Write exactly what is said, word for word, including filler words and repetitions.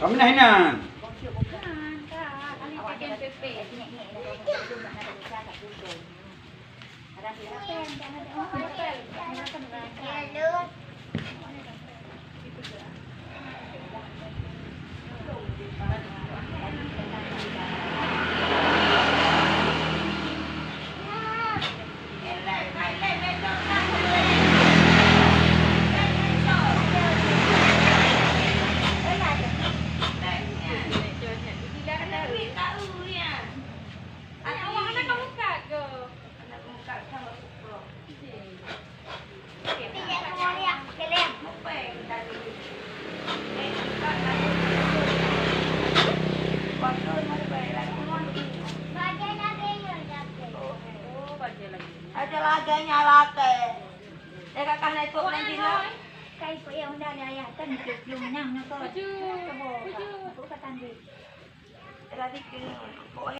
Peminah inan. Ada laganya late. Tengok kan itu orang gila. Kai payah undang ayah kan belum menang nak kau. Baju. Baju. Aku kata ambil. Tadi kena.